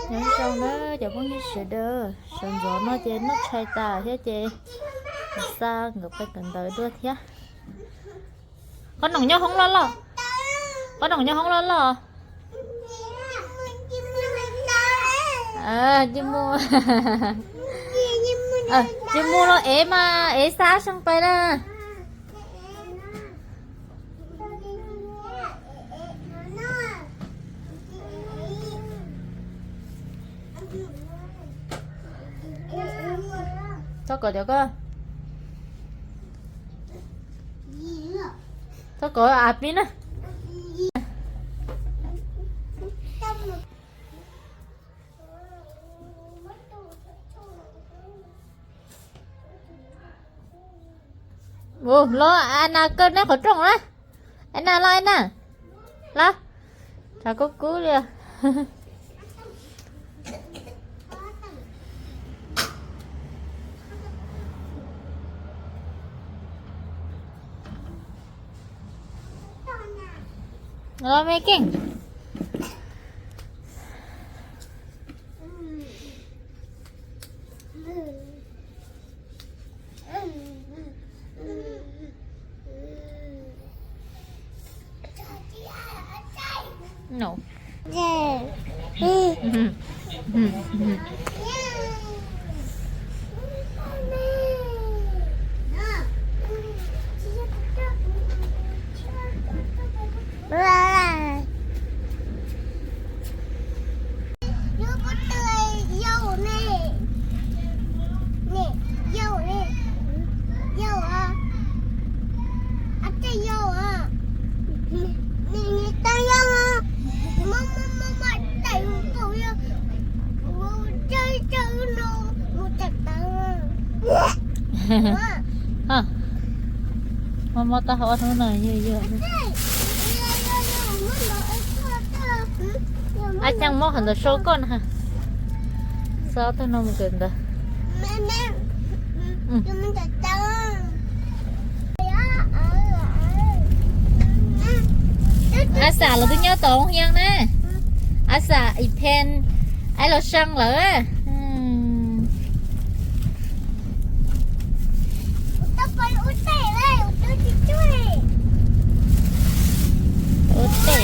Nyob zoo na cov phooj ywg sawv daws, sawv ntxov no ces noj tshais tas thiab ces xa nkawd pais kawm ntawv dua thiab. Qhob noom nyob hoob loj loj, qhob noom nyob hoob loj loj. Tsis mus, tsis mus los ev mas ev xa seej pais na. Txhob kom cov ko, txhob kom av pib na. Ua los Ana kaw neb qhov rooj na. Ana los Ana los, tshav kub kub li. Los me keej. No. Mob mob taub hau hnub no yog yog. Ab, caaj mob qhov ntawd sau koj na. Xob tag no mus kawm ntawv. Ab xam lawv twb nyob tom hoo hias na. Ab xam ib phen ab los seev lawm. Ua teb.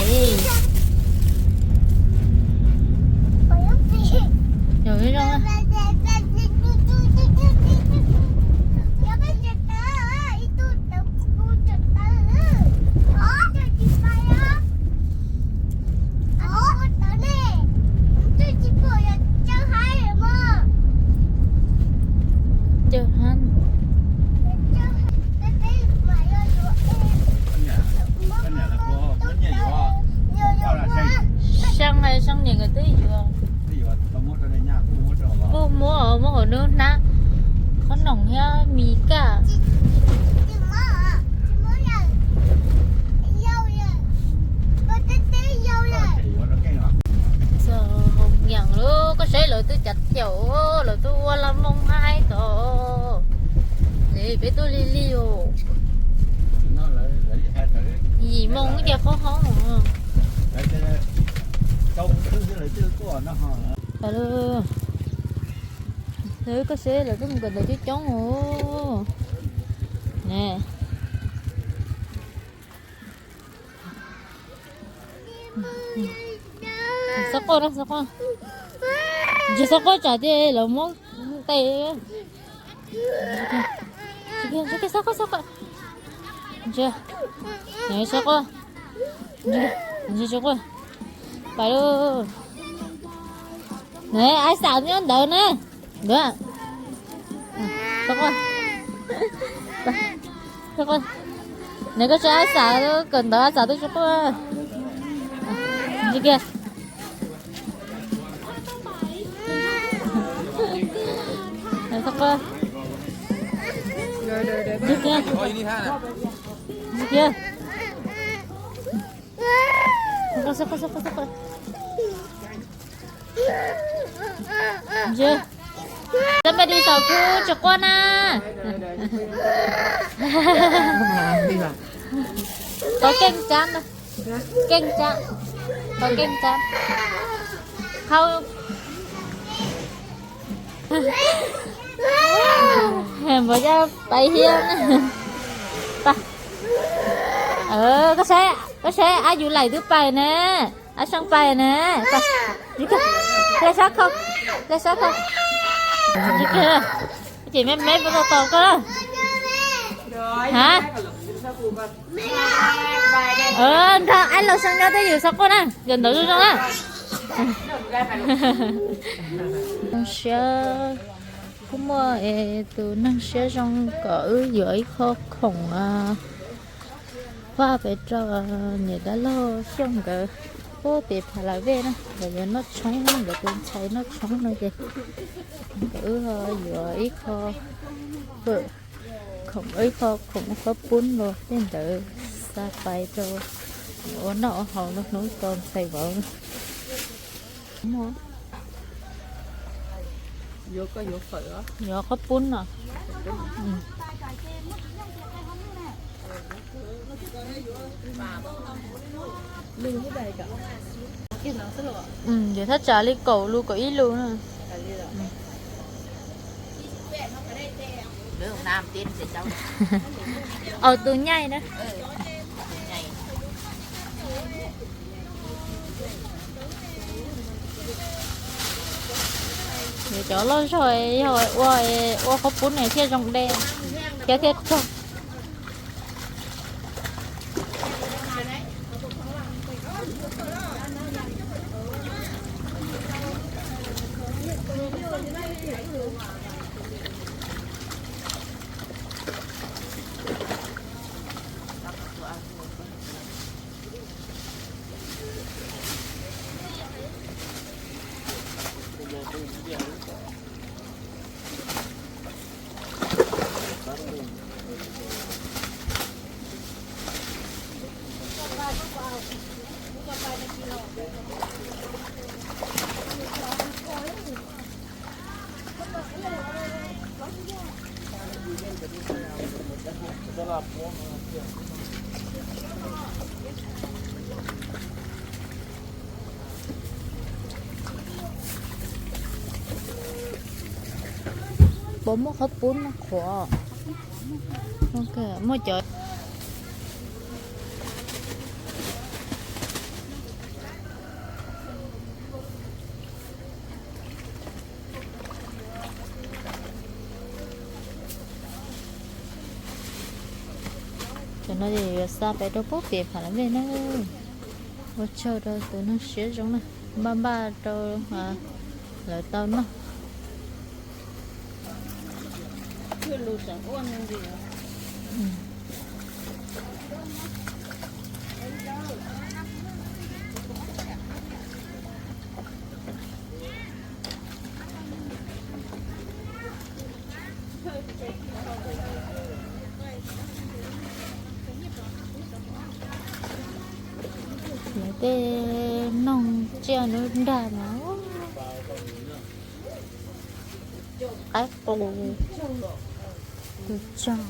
Zoo. Cawg hab. Seeb, seeb niam nkawd twb yuav. Kuj muab, muab hauv nub hnab, qhob noom thiab mis kaj. Txog hoo hias lawm, koj saib lawv twb cav caum, lawv twb ua la moo haib tod. Peb tuaj lig lig os. Yim moo ces qhov hoob. Koj saib lawv twb mus kawm ntawv coob coob os. Xob quaj na, xob quaj. Ntsia xob quaj tsam ces lawv muab ntes. Xob quaj, xob quaj. Ntsia, xob quaj. Ntsia, xob quaj. Pais lauj. Ab xam nyob ntawd na. Ntawd. Xob quaj. Xob quaj. Nws koj tsis ab xam, kawm ntawv ab xam twb tsis quaj. Ntsia kiag. Xob quaj. Ntsia kiag. Ntsia kiag. Xob quaj, xob quaj, xob quaj, xob quaj. Ntsia. Txhob npaj di xaum kuv tsis quaj na. Tau keej tsab na. Keej tsab. Tau keej tsab. Qhau, Npawg Yaj pais thiab na. Koj saib, koj saib, ab yus laim twb pais na. Ab seej pais na. Hle sab khau, hle sab khau. Ces me me puas tau tos koj na? Ha? Nrog ab laus seej nyob tej yus xav quaj na, yus ntawd zoo zoo na. Zoo siab, kuj muaj tus neeg siab zoo kom wb yuav ib qho khoom faj pem rau niam dab laug Xyooj nkawd puag pem Pha La Vej na, nkawd yuav noj tshoob, nkawd tus ntxhais noj tshoob no ces nkawd wb yuav ib qho fawm, khoom ib qho khoom qhob pub los tej ntawd xa pais rau ua noj ua haus no hnub tau ntxhais vauv. Yuav qhob pub no. Yuav thaj tsam li kaum lus kaum ib lus na. Au tus nyaij na. Yuav cov loj zog yog ua, ua qhob pub ne thiaj zoo de thiab thiaj rog. Puas muaj qhob pub no qhuav? Muaj cov Cov no yuav xa pem rau puag pem Pha La Vej na. Ua tsaug rau tus neeg siab zoo na, npaj npaj rau lawv tau noj. Lawv tej noog tsiaj nruab nrag no, qaib qus, tus tsaug,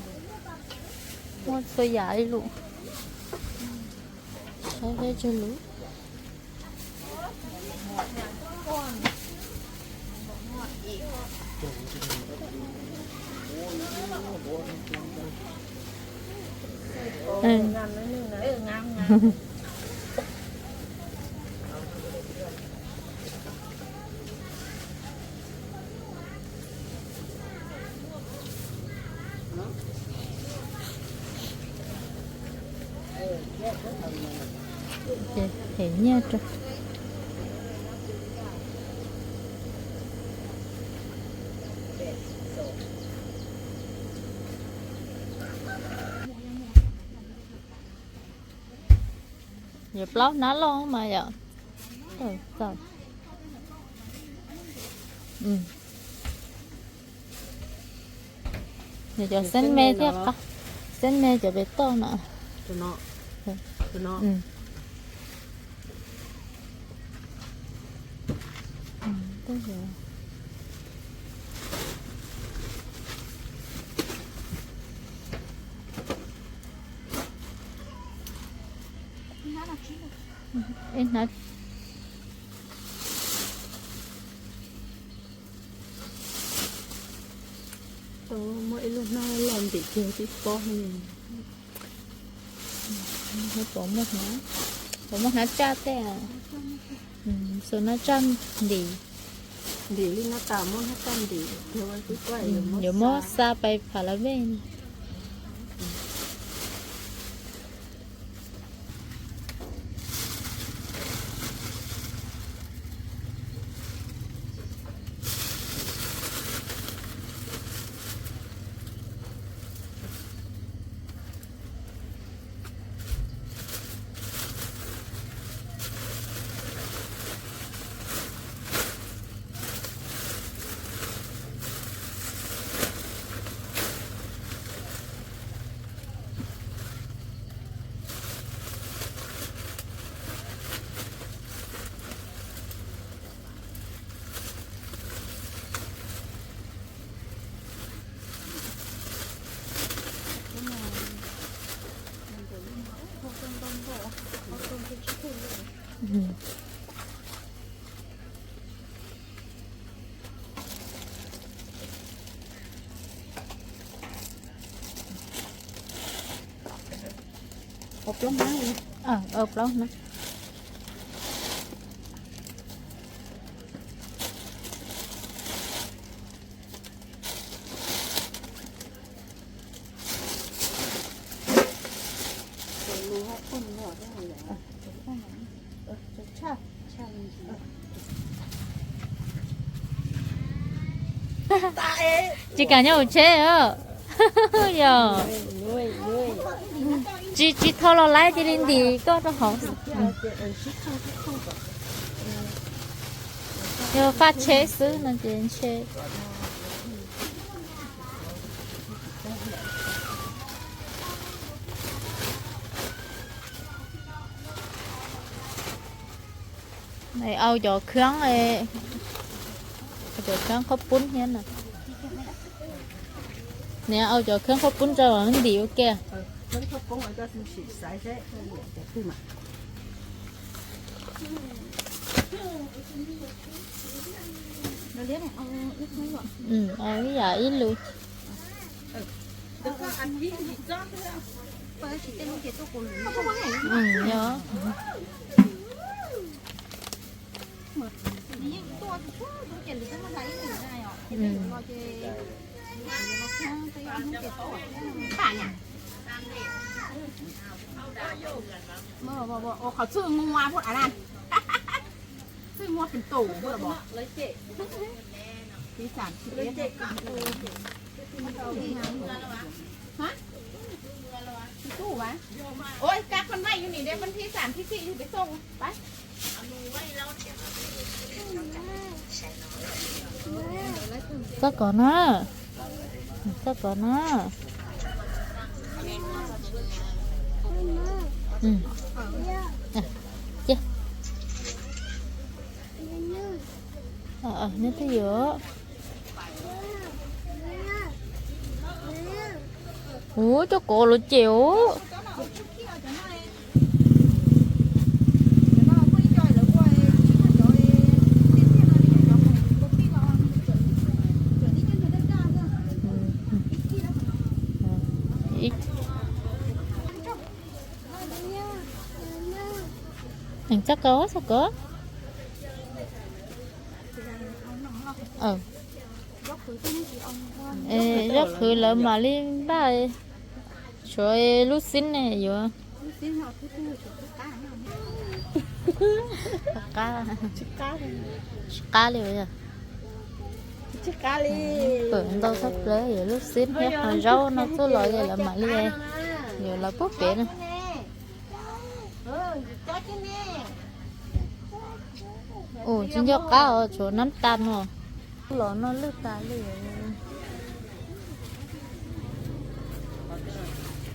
muaj txhua yam li lus, saib peb tsawg lus. Ces them nyiaj rau. Yog plaub hnab loj mas yom. Tawm tawm. Nws cov xeeb me thiab qab, xeeb me cov pem toj na. Ib hnab. Muaj ib lub hnab loj ntim kiag tib pob. Puas muaj hnav, puas muaj hnav tsaj tej? Xus hnav tsaj ntim. Ntim li no tas muab hnav tsaj ntim, yuav muab xa pais pham la vej. Ua plaub hnab li. Ua plaub hnab. Tsis kam nyob hauv tsheb os. Yog tsis, tsis tho los lawv cia li ntim koj rau hauv. Yog faj tsheb xwb no ces ntshe. Au cov khab, cov khab qhaub poob thiab na. Niam, au cov khab qhaub poob rau ntim ua ke. Au ib yam ib lus. Yog. Qhov txwj muaj pem tus. Ua cas con vay you need it,วันที่สามที่สี่ถึงไปส่งไป. Txhob kov na. Txhob kov na. Cia. Neb twb yuav. Ua cov kov lawv cem os. Txhob kov, txhob kov. Zaub qhwv lawv mam li npaj, tshuav lub xib ne yuav. Tsis qab li. Pwm ntau tshaj plaws, yuav lub xib thiab qhov zaub no txuj los ces lawv mam li yuav los pub pem na. Ua tsis nco qab os, tshuav nab tas no. Los no lwj tas li.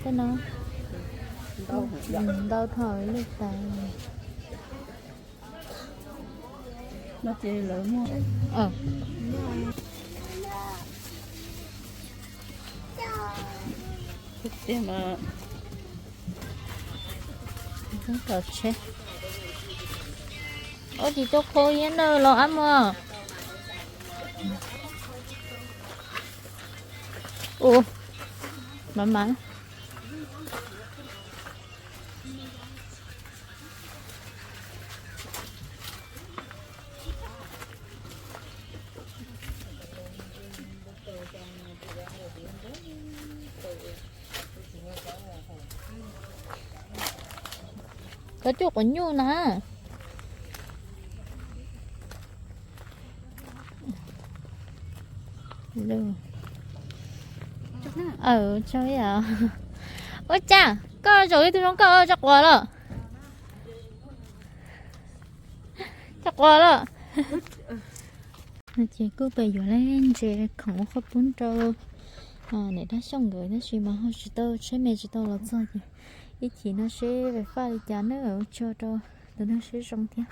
Tej no ntau dhau lwj tas. Ua tsis tau khau yeeb na los ab muag. Ua, mas mas. Koj cuaj quav nyuj na. Ua cas koj zaum li tus zoo nkauj tso quav lawm. Tso quav lawm. Ces kuj pem yuav leb ntses khoom ua qhov pub rau niam dab xyooj nkawd tab sis mas ho tsis tau, tsheb me tsis tau los txog ces ib chim no seb pem faj li cas na, ua tsaug rau tus neeg seb zoo thiab.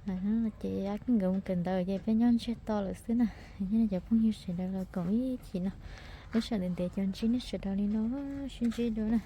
Ces nkawd mus kawm ntawv ces peb nyob ntsiag to lawm xwb na. Cov phooj ywg sawv daws los koom ib chim no, lub sij hawm ntev ntev ces ntsib nej sawv daws li no, sib ntsib dua na.